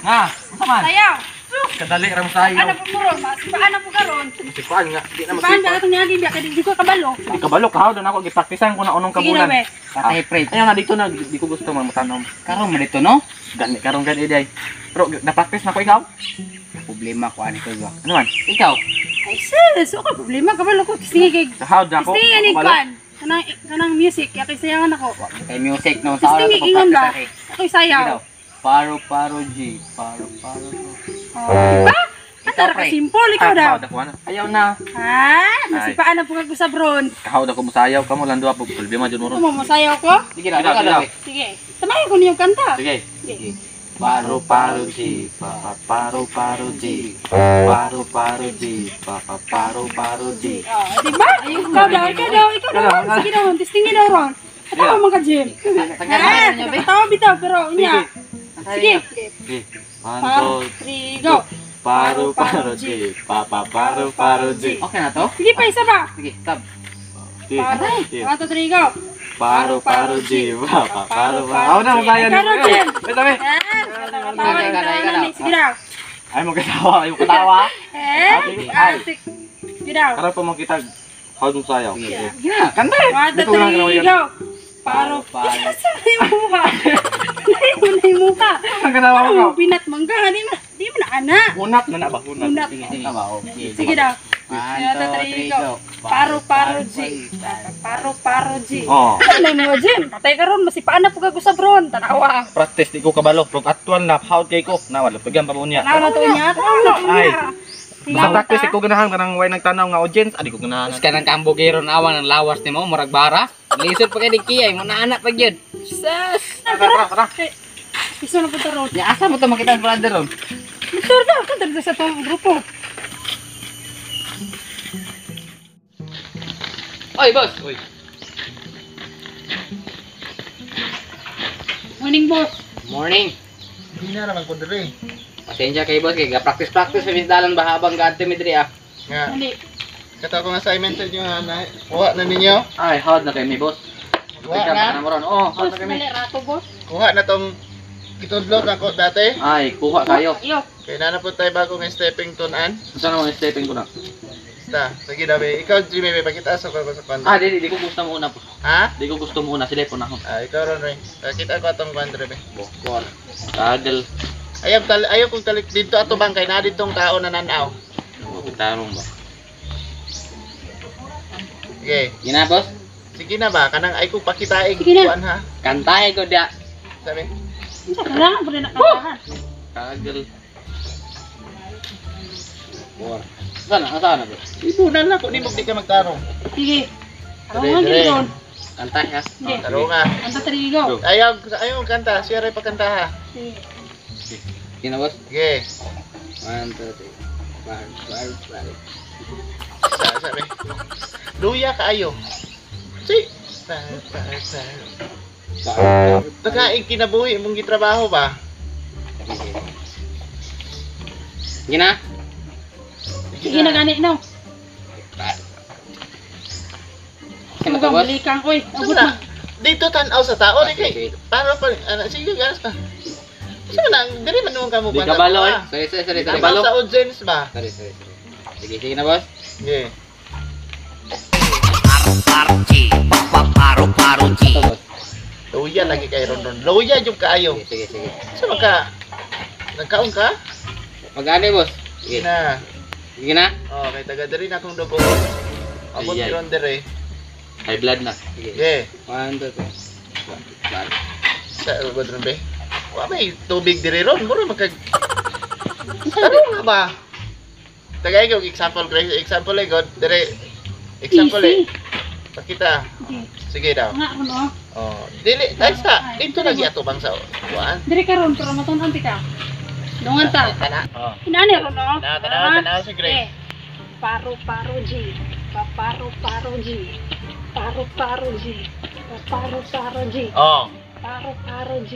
Nga, unsa man? Sayaw. Kadali ra mo sayaw. Ano po mo ron? Masipaan na po karon. Masipaan nga, di na Sipaan masipaan. ka itong niyagi biya kay di ko kabalo. Di kabalo kahaw na ako gipraktisan ko na unong Sige na kabulan. be. Patay pre. Ayaw nga dito na di ko gusto man matanom. Karon man dito no? Gani karon gani day. Pero na-practice na ko ikaw. Problema ko ani ko ba. Ano man? Ikaw. Ay sis, okay problema kabalo ko. Sige kay Kahaw na ako. Sige ani Kabalo. kwan. Kanang kanang music ya kay sayangan ako. Kay music no sa Sige ingon ba? Ako'y sayaw. Paro paro G, paro paro. Oh, diba? Ikaw, Ikaw, pre. ka simple ikaw Ah, daw. kahaw na ko ana. Ayaw na. Ha? Masipaan na po kag usab ron. Kahaw na ko musayaw kamo lang duha problema jud mo ron. Mo mosayaw ko? Sige na, Sige daw, ikaw sige daw. daw. eh. Sige. Samahin ko niyong kanta. Sige. Sige. Paro paro G, papa paro paro G, paro paro G, papa paro paro G. Oh, di ba? Ikaw daw, ikaw daw, ikaw daw. Ron. Sige daw, Ron. Testingin daw, Ron. Katawa man ka, Jim. Ah, katawa bitaw, pero unya. Sige. Sige. One, Four, two, three, go. paro paro G, papa paro paro G. Okay na to? Sige pa, isa pa. Sige, stop. G, Paro, G. one, two, three, go. Paro paro G, papa paro paro. Ako na masaya Ikaw daw, Jim. Wait, wait. Yan. Katawa, Ikaw daw. Sige daw. Ay mo katawa, ay mo katawa. Eh, Ay. ah, sige daw. Karon pa mo kita how dun sayaw. Sige na. Kanta. One, two, Dito lang three, gawin. go. Paro, Paro. Sa yung mukha. Layo na yung mukha. Ang katawa Parang mo. mo binat mangga. Di mo na ana. Hunat na na ba hunat. Hunat. Sige, sige. Tama, okay. Sige daw. One, One, two, two, three, three, go. go. Paro, paro, G. Paro, paro, G. Oh. Ano na mo, Jim? Patay ka ron. Masipaan na po kag-usab ron. Tanawa. Practice di ko kabalo. Prog actual na how kay ko. Na wala pagyan pa mo niya. Tanawa na to niya. Tanawa na to Ay. niya. Basta practice di ko ganahan kanang way nagtanaw nga audience, adi ko ganahan. Tapos ka ng kambugero na awang ng lawas nimo, murag bara. Lisod pa kay kiyay, mo na anak pa gyud. Sus. Tara, tara, tara. Iso na po to ron. Ya asa mo to makita ang brother ron? Motor daw. Kanta dito sa tong grupo. Oy, boss. Uy. Morning, boss. Morning. Hindi na naman ko diri. Pasensya kay boss kay ga-practice practice sa misdalan ba habang gaadto mi diri ah. Nga, Dali. kato akong assignment sa inyo ha, na, kuha na ninyo. Ay, hard na kay mi boss. Kuha na. mo ron. Oh, hard Boss, na kay mi. mali rato, boss. Kuha na tong gitudlo na ko dati. Ay, kuha kayo. Ayo. Kaya na na po tayo bago ng stepping tunan. Unsa na mo stepping ko na? Basta, sige daw be. Ikaw Jimmy, be, pakita sa ko sa kwan. Ah, di di ko gusto mo una po. Ha? Di ko gusto mo una sila po na ako. Ah, ikaw ron Ray. Pakita ko atong kwan diri be. Bokor. Tagal. Ayaw tal ayaw kong talik dito ato bang kay na ditong tao na nanaw. Tarong ba? Sige. Gina boss. Sige na ba kanang ay kong pakitaig Sige na. kuan ha. Kantay ko da. Sabi. Unsa ka lang, pwede na kantahan. Tagal. Bor. Saan na? Saan na bro? Ibunan lang ko nimo di ka magtarong. Sige. Araw Dire, nga, dire. gid ron. Kantay ha. Sige. Tarong ha. One, two, three, go. Go. Ayaw ayaw kanta, siya ray pakanta ha. Sige. Gina boss. Sige. 1 2 3. Bar bar bar. Sabi. Luya kaayo. Si. Pa, pa, pa. Bar. Taka kinabuhi imong gitrabaho ba? Gina. Sige na gani no. Sino to Mukhang boss? balikan ko eh. Abot Saan na. na? Dito tanaw sa tao di Ah, sige, kay para pa ana sige ganas pa. Saan na diri man nuong kamo Di ka balo, eh. Sorry sorry sorry sorry. Tanaw sa audience ba? Sorry sorry sorry. Sige sige na boss. Sige. Ato boss. Luya lagi kay ron ron. Luya jud kaayo. Sige sige sige. Sa maka nagkaon ka? Magani boss. Sige. Na. Sige na. Oh, kay taga diri na akong dugo. Abot Ay, ay. ron diri. High blood na. Sige. Sige. 1 2 3. Bar. Sa abot ron be. Wa may tubig diri ron, mura magkag Ano nga ba? Tagay ko example, Grace. Example eh, God. Dire. Example eh. Easy. Pakita. Sige. Sige daw. Nga ako no. Oh, dili, dahil sa dito lagi ato bang sa kuan. Diri ka ron pero matunan ti ka. Dungan ta. Tana. Oh. Inani ron no. Tanaw, tanaw, tanaw si Grace. Eh. Paro paro G. Paparo paro G. Paro paro G. Paparo paro G. Oh. Paro paro G.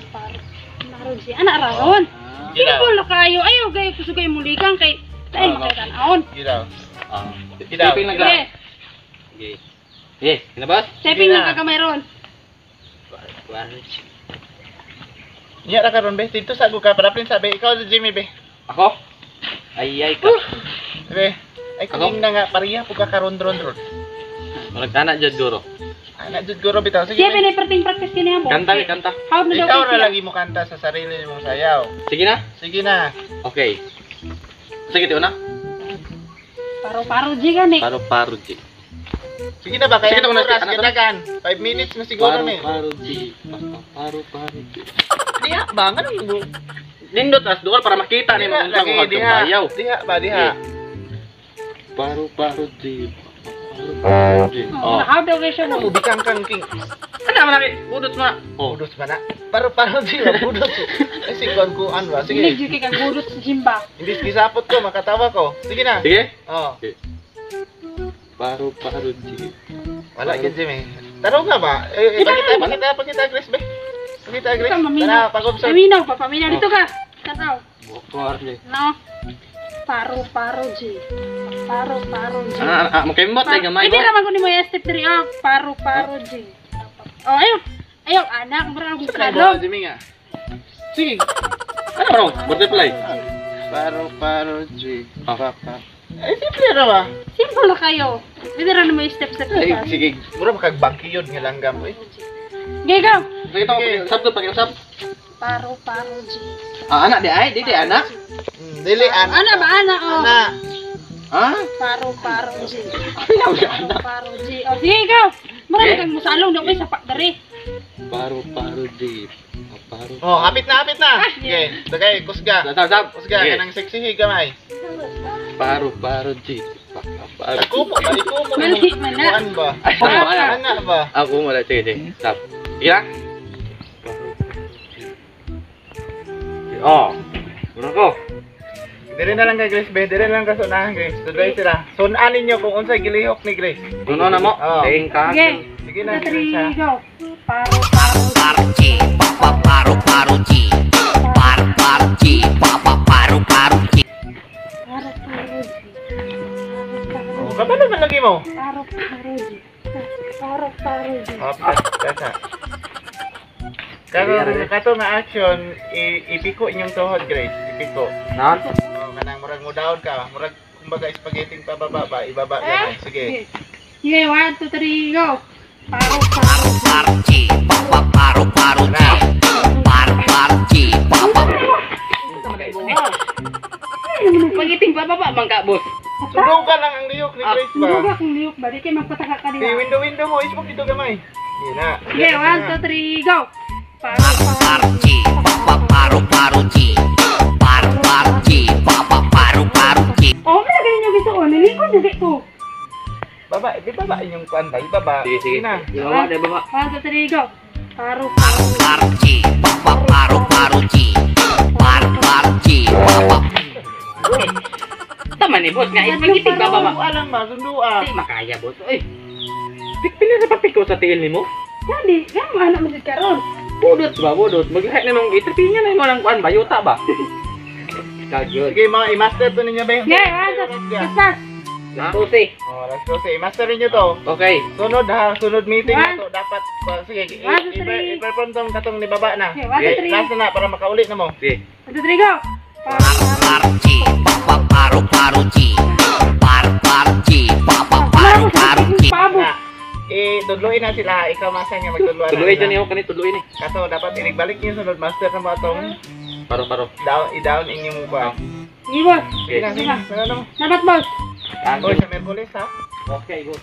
Paro paro G. Ana ra ron. Sige daw. Simple na kayo. Ayaw gay kusugay mulikan kay dahil makaitan-aon. Sige daw. Ah. Sige daw. Stepping lang Sige. Sige. Sige. Sige na boss. Stepping Sige lang na. kagamay ron. Bar. Nya ra karon be, dito sa ka para prin sabi ikaw si Jimmy be. Ako? Ay ay ka. Be. Ay Ako? kuning na nga pareha pug ka karon ron ron. Murag ana jud guro. Ana jud guro bitaw sige. Siya Be. pinay practice kini mo. Kanta be, kanta. How na daw Ikaw kay ra siya? lagi mo kanta sa sarili mong sayaw. Sige na. Sige na. Okay. Sige tiyo na. Paro-paro G gani. Paro paro G. Sige na ba kaya Sige, ito na, oras ano to? ganagan. 5 minutes na siguro Paro ni. paro G. Paro paro G. Diha ba nganong Nindot as duol para makita ni mo Diha unsa lagi, ko diha. kagbayaw. Diha ba diha. Paro paro G. Paro paro G. Oh, Oh. how daw kay siya Ano mo? bikang kang king. Ana man naki budot na. Oh. Budot ba na? Paro-paro di ba budot. Ay si kuan kuan ba? Sige. Sige. Jud kay kang gudot sa Jimba. Imbis gisapot ko makatawa ko. Sige na. Sige. Oh, Paro paro G. wala gyud Jimmy. Taro nga ba? Eh, eh, pakita, pakita, pakita, Grace, be. Pakita, Grace. Ikaw, maminaw. Tara, pag-observe. Paminaw pa, paminaw dito ka. Tanaw. Bokor ni. No. Paro paro G. Paro paro G. Ana ana makaimbot ay gamay Hindi ko. raman ko ni mo yung step 3 oh. Paro paro G. Oh, ayaw. Ayaw anak, mura akong Tara, salong. Jimmy nga. Sige. Ano bro? Butterfly. Paro, paro, G. Ah. Papa. Ay, simple ra ba? Simple na kayo. Hindi ra mo yung step step. Ay, sige. Mura makagbangki yun nga langgam. Uy. Gay go. Sige to, usap to, pakiusap. Paro paro G. Ah, anak di ay, di di anak. Dili, ana. Ana ba ana oh. Ana. Ah, Paro paro G. ayaw ya anak. Paro G. Oh, sige go. Mura Okay. kang musalong daw kay sapak dere. Paro paro G. Paro. Oh, hapit na, hapit na. Sige, dagay, kusga. Sab sab. Kusga, Sige. kanang sexy gamay. Paro paro G. Paro. Ako po, balik ko mo. Mali man na. Kuan ba? Ay, wala. Ana ba? Ako wala sige sige. Sab. Sige na. Oh. Mura ko. Dire na lang kay Grace, be. Dire na lang ka sunahan, Grace. Tudloy sila. Sunan ninyo kung unsay gilihok ni Grace. Tuno na mo. Oh. Tingin ka. Sige. Sige na, Three, Grace, ha. go. Paro paro G. Paro G, papa paro paro G. Paro paro G, papa paro paro G. Paro paro G. Oh, kabalo man lagi mo. Paro paro G. Paro paro G. Oh, kasa. Kato, kato nga action, ipiko inyong tuhod, Grace. Ipiko. Na. Oh, kanang murag mo down ka. Murag, kumbaga, spaghetti pababa ba? Ibaba gamay. Sige. Sige, 1, 2, 3, go. Paro paro G. Paro G, papa paro paro G. Paro paro G, papa Pagiting pababa man ka, boss. Sundong ka lang ang lihok ni Grace ba? Sundog akong lihok ba? Di kayo magpataka ka Di, nila. window, window mo. Ismok dito gamay. Sige na. Sige, 1, 2, 3, go. Paro paro paro G, papa paro paro G. Paro paro G, papa paro paro G. Oh, may lagay niyo gusto ko. Nilikod na ko. Baba, ibaba inyong kuan ba? Ibaba. Sige sige. na. Ibaba, ibaba. 1, 2, 3, go. Paro paro G. Paro G, papa paro paro G. Paro paro G, papa Tama ni boss nga ipagiting pababa. Sundua lang ba? Sundua. Di makaya, boss. Oy, Pila sa papiko sa tiil nimo? Gani, gani anak mo jud karon. Budot ba, budot. Maglahi na mong gitripingan na mo lang kuan ba yuta ba? Kagod. Sige, mga i-master to ninyo ba? Sige, 1, 2, 3, Ha? Tusi. Oh, let's go. Sige, i-master ninyo to. Okay. Sunod ha, sunod meeting na One. to. Dapat, sige, One, two, three. i-perform tong katong ni baba na. Okay, 1, 2, 3. Last na para makauli na mo. Sige. 1, 2, 3, go. Paro paro G, papa paro paro G. Paro paro G, papa paro paro G. Pabo. Na, tudluin na sila. Ikaw masa nga magtudluan na Tudluin sila. dyan niyo kani tudluin ni. Kaso dapat inigbalik niyo sunod master na mo atong Paro paro. down, i-down inyong kuan. Sige, boss. Sige na, sige na. Ano? Dapat, boss. Oy, sa Merkulis ha. Okay, go.